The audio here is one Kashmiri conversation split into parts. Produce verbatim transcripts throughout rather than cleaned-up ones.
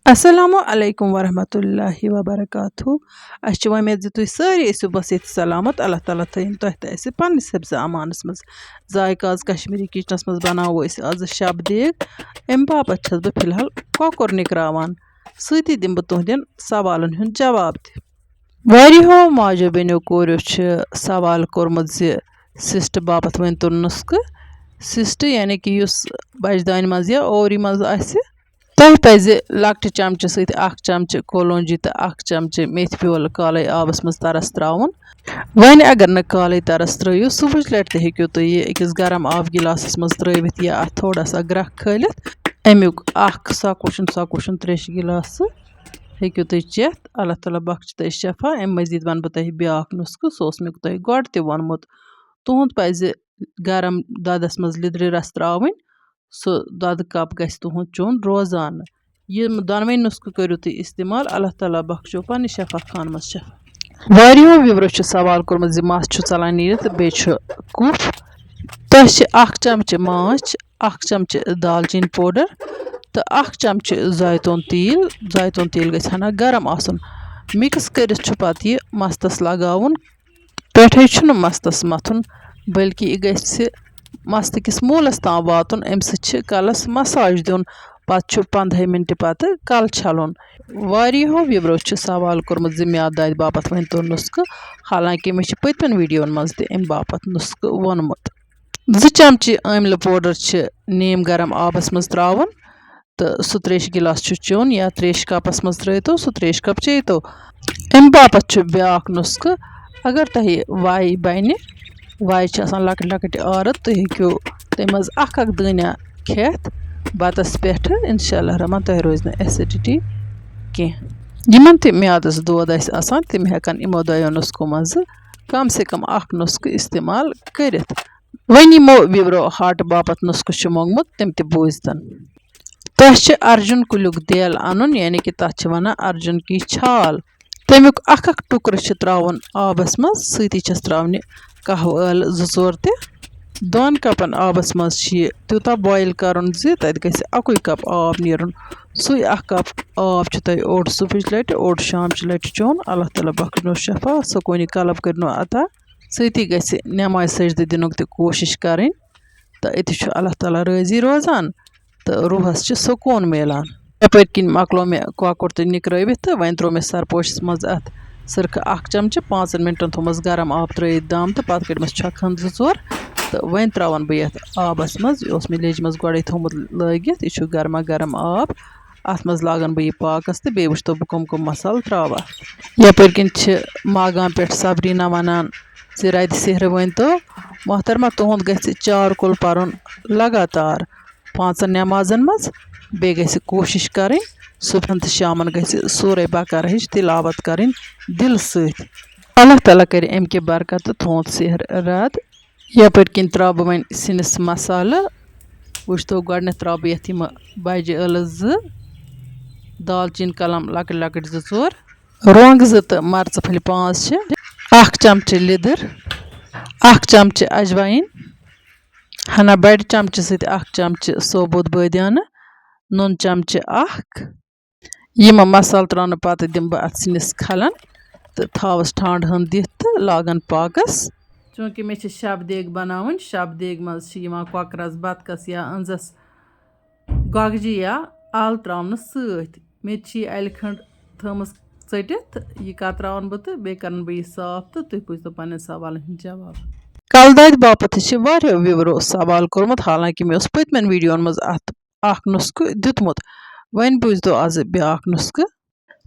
السلام علیکم ورحمۃ اللہ وبرکاتہ۔ اَسہِ چھِ وۄمید زِ تُہۍ سٲری ٲسِو بس ییٚتہِ سلامت۔ اللہ تعالیٰ تھٲیِن تۄہہِ تہٕ اَسہِ پننِس حفظ امانس منٛز۔ ذائقہ آز کشمیٖری کچنس منٛز بناوو أسۍ آز شب دیگ۔ اَمہِ باپتھ چھَس بہٕ فی الحال کۄکُر نِکراوان۔ سۭتی دِمہٕ بہٕ تُہنٛدٮ۪ن سوالن ہُنٛد جواب تہِ۔ واریاہو ماجو بیٚنیو کوریو چھِ سوال کوٚرمُت زِ سِسٹہٕ باپتھ ؤنۍ تو نُسخہٕ۔ سِسٹہٕ یعنی کہِ یُس بَجہِ دانہِ منٛز یا اوری منٛز آسہِ، تۄہہِ پَزِ لۄکٹہِ چمچہٕ سۭتۍ اکھ چمچہٕ کولونجی تہٕ اکھ چمچہٕ میتھِ بیول کالے آبَس منٛز تَرَس ترٛاوُن۔ وۄنۍ اگر نہٕ کالے تَرَس ترٛٲیِو، صُبحٕچ لَٹہِ تہِ ہیٚکِو تُہۍ یہِ أکِس گرم آب گِلاسَس منٛز ترٛٲوِتھ یا اَتھ تھوڑا سا گرٛکھ کھٲلِتھ۔ اَمیُک اکھ سۄ کوشُن، سۄ کوشُن تریشہِ گِلاسہٕ ہیٚکِو تُہۍ چٮ۪تھ۔ اللہ تعالیٰ بخشہِ تۄہہِ شفا۔ اَمہِ مٔزیٖد وَنہٕ بہٕ تۄہہِ بیٛاکھ نُسخہٕ، سُہ اوس مےٚ تۄہہِ گۄڈٕ تہِ ووٚنمُت۔ تُہُنٛد پَزِ گرم دۄدَس منٛز لیٚدرِ رَس ترٛاوٕنۍ۔ سُہ دۄدٕ کپ گژھِ تُہُنٛد چیوٚن روزانہٕ۔ یِم دۄنوَے نُسخہٕ کٔرِو تُہۍ استعمال، اللہ تعالیٰ بخشو پننہِ شفا خانہٕ منٛز شفا۔ واریاہو viewerو چھُ سوال کوٚرمُت زِ مَس چھُ ژَلان نیٖرِتھ، بیٚیہِ چھُ کُف۔ تۄہہِ چھِ اکھ چمچہٕ ماچھ، اکھ چمچہٕ دالچیٖن powder تہٕ اکھ چمچہٕ زیتون تیٖل۔ زیتون تیٖل گژھِ ہنا گرم آسُن۔ Mix کٔرِتھ چھُ پتہٕ یہِ مستس لگاوُن۔ پٮ۪ٹھَے چھُنہٕ مستس متھُن، بلکہِ یہِ گژھِ مستہٕ کِس موٗلس تام واتُن۔ اَمہِ سۭتۍ چھِ کلس massage دیُن۔ پتہٕ چھُ پنٛدہَے مِنٹہِ پتہٕ کل چھلُن۔ واریاہو viewerو چھِ سوال کوٚرمُت زِ میادٕ دادِ باپتھ ؤنۍ تو نُسخہٕ، حالانکہِ مےٚ چھِ پٔتمٮ۪ن videoن منٛز تہِ اَمہِ باپتھ نُسخہٕ ووٚنمُت۔ زٕ چمچہٕ آملہٕ powder چھِ نیٖم گرم آبس منٛز ترٛاوُن تہٕ سُہ تریشہِ گِلاس چھُ چیوٚن یا تریشہِ کپس منٛز ترٲوتو، سُہ تریشہِ کپ چیٚیتو۔ اَمہِ باپتھ چھُ بیٛاکھ نُسخہٕ۔ اگر تۄہہِ وَے بَنہِ، وَے چھِ آسان لۄکٕٹۍ لۄکٕٹۍ عٲرَت، تُہۍ ہیٚکِو تَمہِ منٛز اکھ اکھ دٲنہ کھٮ۪تھ بَتَس پٮ۪ٹھ۔ انشاء اللہ الرحمٰن، تۄہہِ روزِ نہٕ acidity کینٛہہ۔ یِمن تہِ میادَس دود آسہِ آسان، تِم ہٮ۪کَن یِمو دۄیو نُسخو منٛزٕ کم سے کم اکھ نُسخہٕ استعمال کٔرِتھ۔ وۄنۍ یِمو viewerو heart باپتھ نُسخہٕ چھُ موٚنگمُت، تِم تہِ بوٗزتن۔ تۄہہِ چھِ ارجُن کُلیُک دیل اَنُن، یعنی کہِ تَتھ چھِ وَنان ارجُن کی چھال۔ تَمیُک اکھ اکھ ٹُکرٕ چھُ ترٛاوُن آبَس منٛز، سۭتی چھَس ترٛاونہِ قہوٕ ٲلہٕ زٕ ژور تہِ۔ دۄن کَپَن آبَس منٛز چھِ یہِ تیوٗتاہ boil کَرُن زِ تَتہِ گژھِ اَکُے کَپ آب نیرُن۔ سُے اکھ کَپ آب چھُ تۄہہِ اوٚڑ صُبحٕچ لَٹہِ، اوٚڑ شامچہِ لَٹہِ چیوٚن۔ اللہ تعالیٰ بخشنو شفا، سکوٗنِ قلب کٔرنو عطا۔ سۭتی گژھِ نٮ۪مازِ سجدٕ دِنُک تہِ کوٗشِش کَرٕنۍ۔ تہٕ أتی چھُ اللہ تعالیٰ رٲضی روزان تہٕ روحَس چھُ سکوٗن میلان۔ یَپٲرۍ کِنۍ مۄکلو مےٚ کۄکُر تہِ نِکرٲوِتھ تہٕ وۄنۍ ترٛوو مےٚ سرپوشَس منٛز اَتھ سِرکہٕ اَکھ چمچہٕ، پانٛژَن مِنٹَن تھوٚومَس گرم آب ترٛٲیِتھ دَم تہٕ پَتہٕ کٔڑمَس چھۄکھ ہَن زٕ ژور۔ تہٕ وۄنۍ ترٛاوَن بہٕ یَتھ آبَس منٛز، یہِ اوس مےٚ لیٚجہِ منٛز گۄڈَے تھوٚومُت لٲگِتھ، یہِ چھُ گرما گرم آب۔ اَتھ منٛز لاگَن بہٕ یہِ پاکَس تہٕ بیٚیہِ وٕچھتو بہٕ کٕم کٕم مصالہٕ ترٛاوٕ اَتھ۔ یَپٲرۍ کِنۍ چھِ ماگام پٮ۪ٹھ صبریٖنا وَنان زِ رَدِ سیٚہرٕ ؤنۍ تو محترمہ، تُہُنٛد گژھِ چار کُل پَرُن لگاتار پانٛژَن نٮ۪مازَن منٛز۔ بیٚیہِ گژھِ کوٗشِش کَرٕنۍ صُبحَن تہٕ شامَن گژھِ سورہ بقرہ ہٕچ تِلاوت کَرٕنۍ دِلہٕ سۭتۍ۔ اللہ تعالیٰ کَرِ اَمہِ کہِ برکتہٕ تُہُنٛد سیٚہرٕ رَد۔ یَپٲرۍ کِنۍ ترٛاوٕ بہٕ وۄنۍ سِنِس مصالہٕ۔ وٕچھتو، گۄڈٕنٮ۪تھ ترٛاوٕ بہٕ یَتھ یِمہٕ بَجہِ ٲلہٕ زٕ، دالچیٖن کَلَم لۄکٕٹۍ لۄکٕٹۍ زٕ ژور، رۄنٛگ زٕ تہٕ مَرژٕ پھٔلۍ پانٛژھ شےٚ، اَکھ چمچہٕ لیٚدٕر، اَکھ چمچہٕ اجوایِن، ہنا بَڑِ چمچہٕ سۭتۍ اَکھ چمچہٕ ثوبوٗت بٲدیانہٕ، نُن چمچہٕ اَکھ۔ یِم مصالہٕ ترٛاونہٕ پتہٕ دِمہٕ بہٕ اَتھ سِنِس کھلَن تہٕ تھاوَس ٹھانٛڈ ہن دِتھ تہٕ لاگَن پاکَس۔ چوٗنٛکہِ مےٚ چھِ شب دیگ بناوٕنۍ، شب دیگ منٛز چھِ یِوان کۄکرَس، بطخَس یا أنٛزَس گۄگجہِ یا اَل ترٛاونہٕ سۭتۍ۔ مےٚ تہِ چھِ یہِ اَلہِ کھنٛڈ تھٲومٕژ ژٔٹِتھ، یہِ کتراون بہٕ تہٕ بیٚیہِ کرن بہٕ یہِ صاف تہٕ تُہۍ بوٗزتو پننٮ۪ن سوالن ہٕنٛدۍ جواب۔ کلہٕ دادِ باپتھ تہِ چھِ واریاہو viewerو سوال کوٚرمُت، حالانکہِ مےٚ اوس پٔتمٮ۪ن videoن منٛز اتھ اکھ نُسخہٕ دیُتمُت۔ وۄنۍ بوٗزتو آزٕ بیٛاکھ نُسخہٕ۔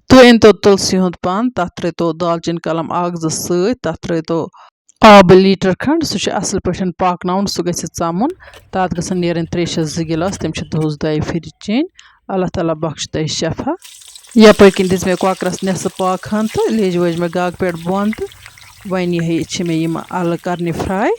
تُہۍ أنۍتو تُلسی ہُنٛد پَن، تَتھ ترٛٲوۍتو دالچیٖن کَلَم اَکھ زٕ سۭتۍ، تَتھ ترٛٲوۍتو آبہٕ لیٖٹر کھنٛڈ، سُہ چھُ اَصٕل پٲٹھۍ پاکناوُن، سُہ گژھِ ژَمُن۔ تَتھ گژھن نیرٕنۍ ترٛیشَس زٕ گِلاس، تِم چھِ دۄہَس دۄیہِ پھِرِ چیٚنۍ۔ اللہ تعالیٰ بخشہِ تۄہہِ شفا۔ یَپٲرۍ کِنۍ دِژ مےٚ کۄکرَس نٮ۪صٕف پاکہٕ ہَن تہٕ لیٚجہِ وٲج مےٚ گاگہٕ پٮ۪ٹھ بۄن تہٕ وۄنۍ یِہوٚے چھِ مےٚ یِم اَلہٕ کَرنہِ fry۔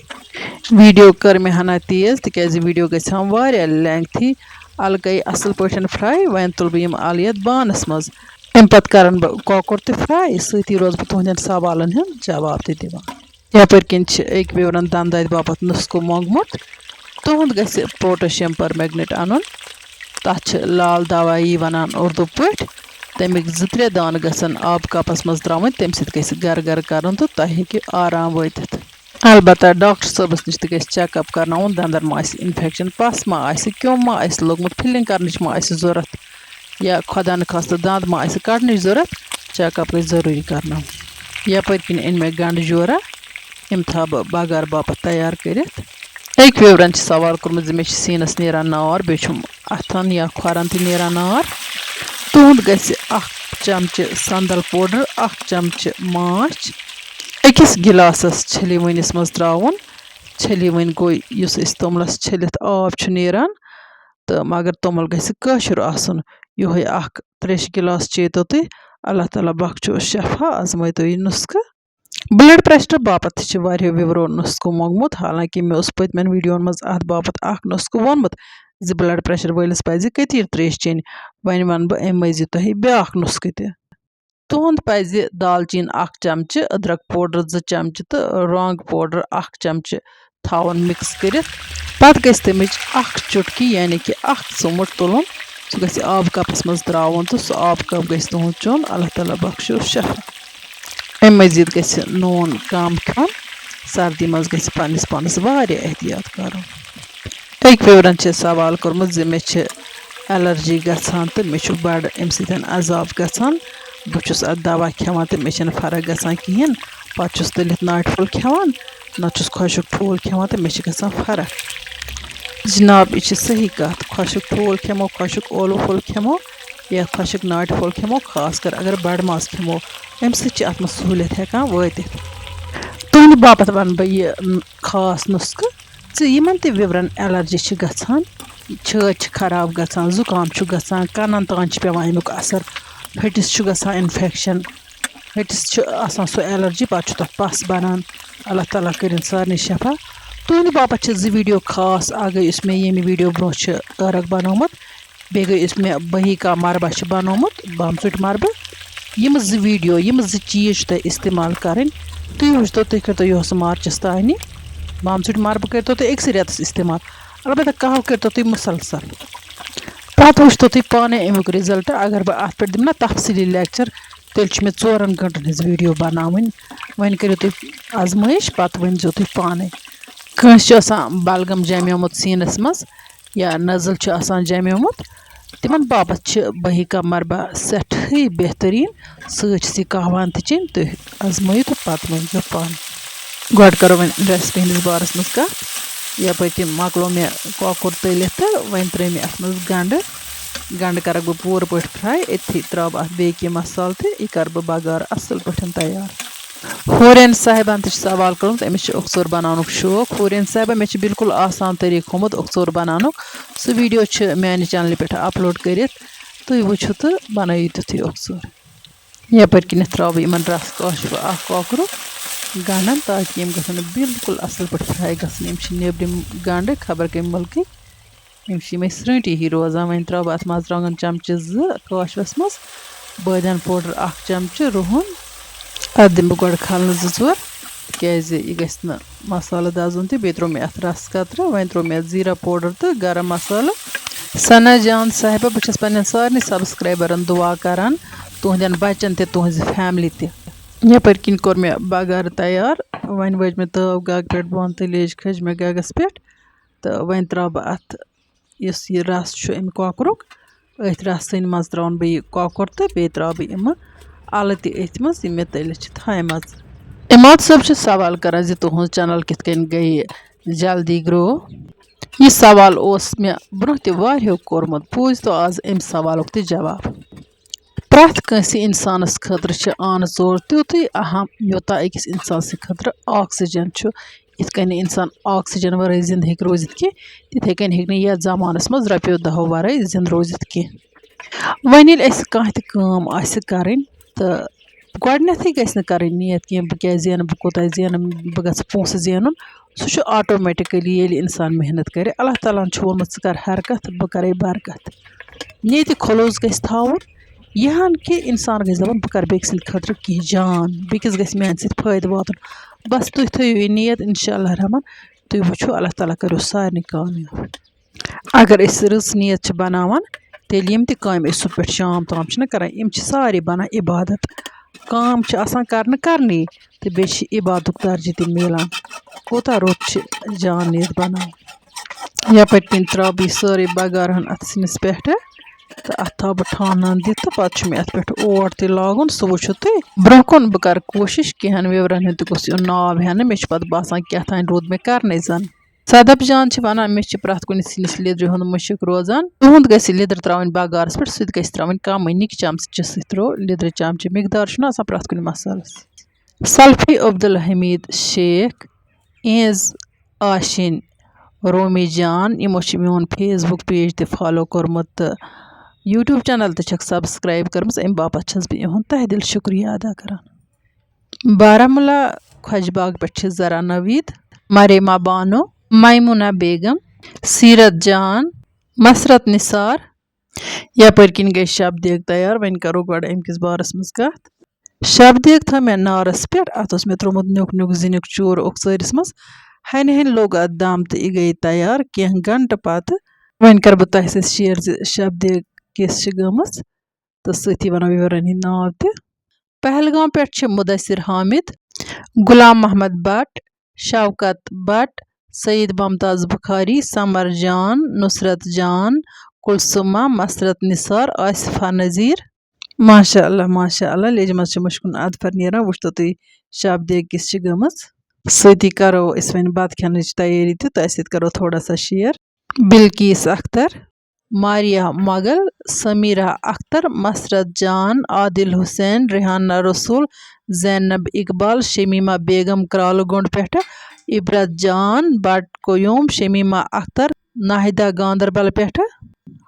Video کٔر مےٚ ہنا تیز، تِکیٛازِ video گژھِ ہم واریاہ lengthy۔ اَلہٕ گٔے اَصٕل پٲٹھۍ fry۔ وۄنۍ تُلہٕ بہٕ یِم اَلہٕ یَتھ بانَس منٛز۔ اَمہِ پَتہٕ کَرَن بہٕ کۄکُر تہِ fry، سۭتی روزٕ بہٕ تُہٕنٛدٮ۪ن سوالَن ہُنٛد جواب تہِ دِوان۔ یَپٲرۍ کِنۍ چھِ أکۍ viewerن دَنٛدَدِ باپَتھ نُسخہٕ موٚنٛگمُت۔ تُہُنٛد گژھِ potassium permanganate اَنُن۔ تَتھ چھِ لال دَوایی وَنان اُردو پٲٹھۍ۔ تَمِکۍ زٕ ترٛےٚ دانہٕ گژھن آب کَپَس منٛز ترٛاوٕنۍ، تَمہِ سۭتۍ گژھِ گَرٕ گَرٕ کَرُن تہٕ تۄہہِ ہیٚکہِ آرام وٲتِتھ۔ البتہ ڈاکٹر صٲبَس نِش تہِ گژھِ check up کَرناوُن، دَنٛدَن ما آسہِ infection، پَس ما آسہِ، کیوٚم ما آسہِ لوٚگمُت، filling کَرنٕچ ما آسہِ ضوٚرَتھ، یا خۄدا نخواستہٕ دَنٛد ما آسہِ کَڑنٕچ ضوٚرَتھ، check up گژھِ ضروٗری کَرناوُن۔ یَپٲرۍ کِنۍ أنۍ مےٚ گَنٛڈٕ جورا، یِم تھاوٕ بہٕ بَغارٕ باپَتھ تیار کٔرِتھ۔ أکۍ viewerن چھِ سوال کوٚرمُت زِ مےٚ چھِ سیٖنَس نیران نار، بیٚیہِ چھُم اَتھَن یا کھۄرَن تہِ نیران نار۔ تُہُنٛد گژھِ اَکھ چمچہٕ سندل powder، اَکھ چمچہٕ ماچھ، أکِس گِلاسَس چھٔلِوٕنِس منٛز ترٛاوُن۔ چھٔلِوٕنۍ گوٚو یُس أسۍ توٚملَس چھٔلِتھ آب چھُ نیران، تہٕ مگر توٚمُل گژھِ کٲشُر آسُن۔ یِہوٚے اَکھ تریشہِ گِلاس چیٚتو تُہۍ۔ اللہ تعالیٰ بخشو شفا، آزمٲیتو یہِ نُسخہٕ۔ Blood pressure باپتھ تہِ چھِ واریاہو viewerو نُسخہٕ منٛگمُت، حالانکہِ مےٚ اوس پٔتمٮ۪ن videoن منٛز اَتھ باپتھ اَکھ نُسخہٕ ووٚنمُت زِ blood pressure وٲلِس پَزِ کٔتیٖر تریش چیٚنۍ۔ وۄنۍ وَنہٕ بہٕ اَمہِ مٔزیٖد تۄہہِ بیٛاکھ نُسخہٕ تہِ۔ تُہُنٛد پَزِ دالچیٖن اَکھ چمچہٕ، أدرَک powder زٕ چمچہٕ تہٕ رۄنٛگ powder اَکھ چمچہٕ تھاوُن mix کٔرِتھ۔ پَتہٕ گژھِ تَمِچ اَکھ چُٹکی، یعنی کہِ اَکھ ژوٚمُٹ تُلُن۔ سُہ گژھِ آبہٕ کَپَس منٛز ترٛاوُن تہٕ سُہ آبہٕ کَپ گژھِ تُہُنٛد چیوٚن۔ اللہ تعالیٰ بخشو شفا۔ اَمہِ مٔزیٖد گژھِ نوٗن کَم کھیوٚن۔ سردی منٛز گژھِ پنٛنِس پانَس واریاہ احتیاط کَرُن۔ أکۍ viewerن چھِ سوال کوٚرمُت زِ مےٚ چھِ allergy گژھان تہٕ مےٚ چھُ بَڑٕ اَمہِ سۭتۍ عذاب گژھان۔ بہٕ چھُس اَتھ دوا کھٮ۪وان تہٕ مےٚ چھَنہٕ فرق گژھان کِہیٖنۍ۔ پَتہٕ چھُس تٔلِتھ ناٹہِ پھوٚل کھٮ۪وان، نَتہٕ چھُس خۄشُک ٹھوٗل کھٮ۪وان تہٕ مےٚ چھِ گژھان فرق۔ جِناب، یہِ چھِ صحیح کَتھ، خۄشُک ٹھوٗل کھٮ۪مو، خۄشُک ٲلوٕ پھوٚل کھٮ۪مو یا خۄشُک ناٹہِ پھوٚل کھٮ۪مو، خاص کر اگر بَڑٕ ماز کھٮ۪مو، اَمہِ سۭتۍ چھِ اَتھ منٛز سہوٗلیت ہٮ۪کان وٲتِتھ۔ تُہٕنٛدِ باپتھ وَنہٕ بہٕ یہِ، م، خاص نُسخہٕ۔ زِ یِمَن تہِ viewerن allergy چھِ گژھان، چھٲتۍ چھِ خراب گژھان، زُکام چھُ گژھان، کَنَن تام چھِ پٮ۪وان اَمیُک اَثر، ۂٹِس چھُ گژھان infection، ۂٹِس چھُ آسان سُہ allergy، پَتہٕ چھُ تَتھ پَس بَنان۔ اللہ تعالیٰ کٔرِن سارنٕے شفا۔ تُہٕنٛدِ باپتھ چھِ زٕ video خاص، اَکھ گٔے یُس مےٚ ییٚمہِ video برونٛہہ چھُ عٲرَق بَنومُت، بیٚیہِ گٔے یُس مےٚ بہی کا مربہ چھُ بَنومُت، بامژُٹۍ مربہٕ۔ یِم زٕ video، یِم زٕ چیٖز چھِ تۄہہِ استعمال کَرٕنۍ۔ تُہۍ وٕچھتو، تُہۍ کٔرتو یُہُس مارچَس تانۍ، بامژُٹۍ مربہٕ کٔرتو تُہۍ أکسٕے رٮ۪تَس استعمال، البتہ قہوٕ کٔرتو تُہۍ مُسلسل۔ پتہٕ وٕچھتو تُہۍ پانے اَمیُک result۔ اگر بہٕ اَتھ پٮ۪ٹھ دِمہٕ نا تفصیٖلی lecture، تیٚلہِ چھِ مےٚ ژورَن گٲنٛٹَن ہٕنٛز video بَناوٕنۍ۔ وۄنۍ کٔرِو تُہۍ آزمٲیِش، پتہٕ ؤنۍزیو تُہۍ پانے۔ کٲنٛسہِ چھُ آسان بلغم جمیومُت سیٖنَس منٛز یا نزل چھُ آسان جمیومُت، تِمن باپتھ چھِ بہی کا مربہ سٮ۪ٹھٕے بہتریٖن۔ سۭتۍ چھِ سُہ قہوان تہِ چیٚنۍ، تُہۍ آزمٲیِو تہٕ پتہٕ ؤنۍزیو پانہٕ۔ گۄڈٕ کرو وۄنۍ recipe ہٕنٛدِس بارس منٛز کتھ۔ یپٲرۍ کِنۍ مۄکلو مےٚ کۄکُر تٔلِتھ تہٕ وۄنۍ ترٲے مےٚ اتھ منٛز گنڈٕ۔ گنڈٕ کرکھ بہٕ پوٗرٕ پٲٹھۍ fry، أتھی ترٛاوٕ بہٕ اتھ بیٚیہِ کینٛہہ مسالہٕ تہٕ یہِ کرٕ بہٕ بغارٕ اصل پٲٹھۍ تیار۔ ہورین صاحبن تہِ چھُ سوال کوٚرمُت، أمِس چھُ اوٚکژور بناونُک شوق۔ ہورین صاحبہ، مےٚ چھُ بالکل آسان طریٖقہٕ ہومُت اوٚکژور بناونُک۔ سُہ video چھُ میانہِ channelہِ پٮ۪ٹھ upload کٔرِتھ، تُہۍ وٕچھِو تہٕ بنٲیِو تیُتھُے اوٚکژور۔ یپٲرۍ کِنٮ۪تھ ترٛاوٕ بہٕ یِمن رس کٲشرِ اکھ کۄکرُک گنڈن، تاکہِ یِم گژھن نہٕ بالکل اصل پٲٹھۍ fry گژھٕنۍ۔ یِم چھِ نیبرِم گنڈٕ، خبر کمہِ مُلکٕکۍ۔ یِم چھِ یِمَے سرٛٲنٛٹی ہی روزان۔ وۄنۍ ترٛاوٕ بہٕ اَتھ مرژٕوانٛگَن چمچہٕ زٕ کٲشرِس منٛز۔ بٲدیان powder اَکھ چمچہٕ، رُہُن۔ اَتھ دِمہٕ بہٕ گۄڈٕ کھلنہٕ زٕ ژور، تِکیٛازِ یہِ گژھِ نہٕ مصالہٕ دَزُن تہِ۔ بیٚیہِ ترٛوو مےٚ اَتھ رَس قطرٕ۔ وۄنۍ ترٛوو مےٚ زیٖرہ powder تہٕ گرم مصالہٕ۔ ثنا جان صاحبہ، بہٕ چھَس پنٛنٮ۪ن سارنٕے subscriberن دُعا کران، تُہنٛدٮ۪ن بچن تہِ، تُہنٛزِ family تہِ۔ یپٲرۍ کِنۍ کوٚر مےٚ بغارٕ تیار۔ وۄنۍ وٲج مےٚ تٲو گگ پٮ۪ٹھ بۄن تہٕ لیٚج کھٔج مےٚ گگس پٮ۪ٹھ۔ تہٕ وۄنۍ ترٛاوٕ بہٕ اَتھ یُس یہِ رَس چھُ اَمہِ کۄکرُک، أتھۍ رَسٕے منٛز ترٛاوَن بہٕ یہِ کۄکُر تہٕ بیٚیہِ ترٛاوٕ بہٕ یِمہٕ اَلہٕ تہِ أتھۍ منٛز، یِم مےٚ تٔلِتھ چھِ تھایمَژٕ۔ عماد صٲب چھِ سوال کران زِ تُہٕنٛز channel کِتھ کٔنۍ گٔیہِ جلدی grow؟ یہِ سوال اوس مےٚ برٛونٛہہ تہِ واریاہو کوٚرمُت، بوٗزتو آز اَمہِ سوالُک تہِ جواب۔ پرٛٮ۪تھ کٲنٛسہِ اِنسانَس خٲطرٕ چھِ آنہٕ ژور تیُتُے اَہَم، یوٗتاہ أکِس اِنسان سٕنٛدِ خٲطرٕ oxygen چھُ۔ یِتھ کٔنۍ نہٕ اِنسان oxygen وَرٲے زِندٕ ہیٚکہِ روٗزِتھ کینٛہہ، تِتھَے کٔنۍ ہیٚکہِ نہٕ یَتھ زمانَس منٛز رۄپیو دَہو وَرٲے زِندٕ روٗزِتھ کینٛہہ۔ وۄنۍ ییٚلہِ اَسہِ کانٛہہ تہِ کٲم آسہِ کَرٕنۍ، تہٕ گۄڈٕنٮ۪تھٕے گژھِ نہٕ کَرٕنۍ نیت کینٛہہ، بہٕ کیٛاہ زینہٕ، بہٕ کوٗتاہ زینہٕ، بہٕ گژھٕ پونٛسہٕ زینُن۔ سُہ چھُ automatically، ییٚلہِ اِنسان محنت کَرِ، اللہ تعالیٰ ہَن چھُ ووٚنمُت، "ژٕ کَر حرکت، بہٕ کَرَے برکت۔" نیتہِ خلوص گژھِ تھاوُن، یہِ ہَن کہِ اِنسان گژھِ دَپُن، "بہٕ کَرٕ بیٚکہِ سٕنٛدِ خٲطرٕ کینٛہہ جان، بیٚکِس گژھِ میٛانہِ سۭتۍ فٲیدٕ واتُن۔" بَس تُہۍ تھٲیِو یہِ نیت، اِنشاء اللہ الرحمن، تُہۍ وٕچھِو، اللہ تعالیٰ کَریو سارنٕے کامیاب۔ اگر أسۍ رٕژ نیت چھِ بناوان، تیٚلہِ یِم تہِ کامہِ أسۍ صُبح پٮ۪ٹھ شام تام چھِنہ کَران، یِم چھِ سارے بَنان عبادت۔ کٲم چھِ آسان کَرنہٕ کَرنی تہٕ بیٚیہِ چھِ عبادتُک درجہِ تہِ میلان۔ کوٗتاہ رُت چھِ جان نیت بَنان۔ یَپٲرۍ کِنۍ ترٛاوٕ بہٕ یہِ سٲرٕے بَغارہَن اَتھ سِنِس پٮ۪ٹھٕ تہٕ اَتھ تھاوٕ بہٕ ٹھانہٕ ہَن دِتھ تہٕ پَتہٕ چھُ مےٚ اَتھ پٮ۪ٹھ اوٹ تہِ لاگُن، سُہ وٕچھِو تُہۍ۔ برٛونٛہہ کُن بہٕ کَرٕ کوٗشِش، کینٛہَن viewerَن ہُنٛد تہِ گوٚژھ یُن ناو ہٮ۪نہٕ، مےٚ چھُ پَتہٕ باسان کیٛاہ تام روٗد مےٚ کَرنَے زَن۔ سدف جان چھِ وَنان، مےٚ چھِ پرٛٮ۪تھ کُنہِ سِنِس لیٚدرِ ہُنٛد مُشُک روزان۔ تُہُنٛد گژھِ لیٚدٕر ترٛاوٕنۍ بَغارَس پٮ۪ٹھ، سُہ تہِ گژھِ ترٛاوٕنۍ کَمٕے، نِکہِ چَمچہٕ سۭتۍ ترٛوو لیٚدرِ چَمچہٕ، مقدار چھُنہٕ آسان پرٛٮ۪تھ کُنہِ مصالَس۔ سلفی عبدالحمید شیخ، اِہِنٛز آشِنۍ رومی جان، یِمو چھِ میون Facebook page تہِ follow کوٚرمُت تہٕ YouTube channel تہِ چھَکھ subscribe کٔرمٕژ، اَمہِ باپَتھ چھَس بہٕ یِہُنٛد تہہ دِل شُکریہ ادا کران۔ بارہمولہ خۄش باغ پٮ۪ٹھ چھِ ذرا نوید، مریمہ بانو، میمونہ بیگم، سیرت جان، مسرت نثار۔ یپٲرۍ کِنۍ گٔے شب دیگ تیار۔ وۄنۍ کرو گۄڈٕ اَمہِ کِس بارس منٛز کتھ۔ شب دیگ تھٲو مےٚ نارس پٮ۪ٹھ، اتھ اوس مےٚ تروومُت نیُک نیُک زِنیُک چوٗرٕ اوٚکژٲرِس منٛز۔ ہنہِ ہنہِ لوٚگ اتھ دم تہٕ یہِ گٔے تیار۔ کینٛہہ گنٹہٕ پتہٕ وۄنۍ کرٕ بہٕ تۄہہِ سۭتۍ share زِ شب دیگ کِژھ چھِ گٔمٕژ۔ تہٕ سۭتی وَنو viewerَن ہِنٛدۍ ناو تہِ۔ پہلگام پٮ۪ٹھ چھِ مدثر حامد، غلام محمد بٹ، شوکت بٹ، سعید ممتاز بخاری، سمر جان، نصرت جان، کلثومہ، مسرت نثار، آصفہ نذیر۔ ماشاء اللہ، ماشاء اللہ، لیٚجہِ منٛز چھِ مُشکُن اَدفر نیران۔ وٕچھتو تُہۍ شب دیگ کِژھ چھِ گٔمٕژ۔ سۭتی کَرو أسۍ وۄنۍ بَتہٕ کھٮ۪نٕچ تیٲری تہِ، تۄہہِ سۭتۍ کَرو تھوڑا سا share۔ بلقیس اختر، ماریہ مغل، سمیرہ اختر، مسرت جان، عادل حسین، ریحانہ رسول، زینب اقبال، شمیمہ بیگم کرالہٕ گونڈ پٮ۪ٹھٕ، عبرت جان بٹ قیوم، شمیمہ اختر ناہدہ گاندربل پٮ۪ٹھٕ،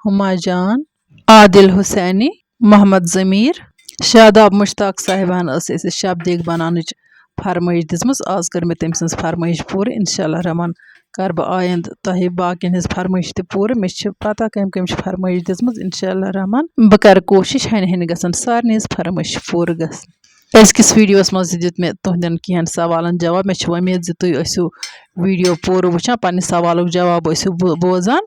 ہما جان، عادل حسینی، محمد ضمیر، شاداب مشتاق صاحبان ٲس اَسہِ شب دیگ بناونٕچ فرمٲیش دِژمٕژ۔ آز کٔر مےٚ تٔمۍ سٕنٛز فرمٲیش پوٗرٕ۔ انشاءاللہ رحمان کَرٕ بہٕ آیندٕ تۄہہِ باقین ہٕنٛز فرمٲیش تہِ پوٗرٕ۔ مےٚ چھِ پتہ کٔمۍ کٔمۍ چھِ فرمٲیش دِژمٕژ۔ انشاءاللہ رحمان بہٕ کَرٕ کوٗشِش ہَنہِ ہَنہِ گژھن سارنٕے ہٕنٛز فرمٲیش پوٗرٕ گژھٕنۍ۔ أزکِس videoس منٛز تہِ دیُت مےٚ تُہنٛدٮ۪ن کینٛہَن سوالَن جواب۔ مےٚ چھِ وۄمید زِ تُہۍ ٲسِو video پوٗرٕ وٕچھان، پننہِ سوالُک جواب ٲسِو بو-، بوزان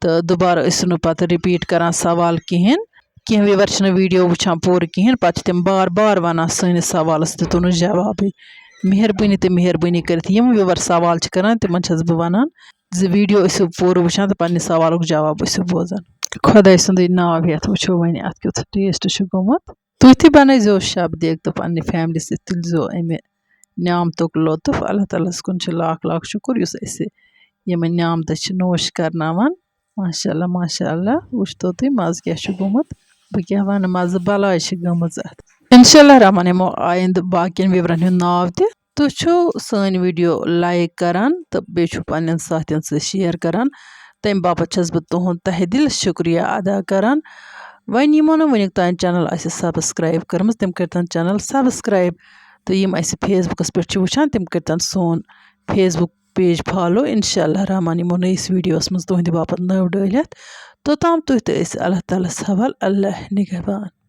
تہٕ دُبارٕ ٲسِو نہٕ پتہٕ repeat کران سوال کِہیٖنۍ۔ کینٛہہ viewer چھِنہٕ video وٕچھان پوٗرٕ کِہیٖنۍ، پتہٕ چھِ تِم بار بار وَنان، "سٲنِس سوالَس دیُتوٗ نہٕ جوابٕے۔" مہربٲنی تہٕ مہربٲنی کٔرِتھ یِم viewer سوال چھِ کران، تِمن چھَس بہٕ وَنان زِ video ٲسِو پوٗرٕ وٕچھان تہٕ پننہِ سوالُک جواب ٲسِو بوزان۔ خۄداے سُنٛدٕے ناو ہٮ۪تھ وٕچھو وۄنۍ اَتھ کیُتھ taste چھُ گوٚمُت۔ تُہۍ تہِ بنٲیزیو شب دیگ تہٕ پننہِ family سۭتۍ تُلزیو اَمہِ نعمتُک لطف۔ اللہ تعالیٰ ہَس کُن چھُ لاکھ لاکھ شُکُر، یُس اَسہِ یِمَن نعمتہٕ چھِ نوش کرناوان۔ ماشاء اللہ، ماشاء اللہ، وٕچھتو تُہۍ مَزٕ کیٛاہ چھُ گوٚمُت، بہٕ کیٛاہ وَنہٕ، مَزٕ بَلاے چھِ گٔمٕژ اَتھ۔ انشاء اللہ رحمان یِمو آیندٕ باقین viewerن ہُنٛد ناو تہِ۔ تُہۍ چھِو سٲنۍ video like کران تہٕ بیٚیہِ چھِو پننٮ۪ن ساتھین سۭتۍ share کران، تَمہِ باپتھ چھَس بہٕ تُہُنٛد تہہِ دِل شُکریہ ادا کران۔ وۄنۍ یِمو نہٕ وٕنیُک تام channel آسہِ subscribe کٔرمٕژ، تِم کٔرۍتَن channel subscribe، تہٕ یِم اَسہِ Facebookس پٮ۪ٹھ چھِ وٕچھان، تِم کٔرۍتَن سون Facebook page follow۔ انشاء اللہ رحمان یِمو نٔیِس videoس منٛز تُہٕنٛدِ باپتھ نٔو ڈٲلِتھ۔ توٚتام تُہۍ تہٕ أسۍ اللہ تعالیٰ ہَس حوال، اللہ نگہبان۔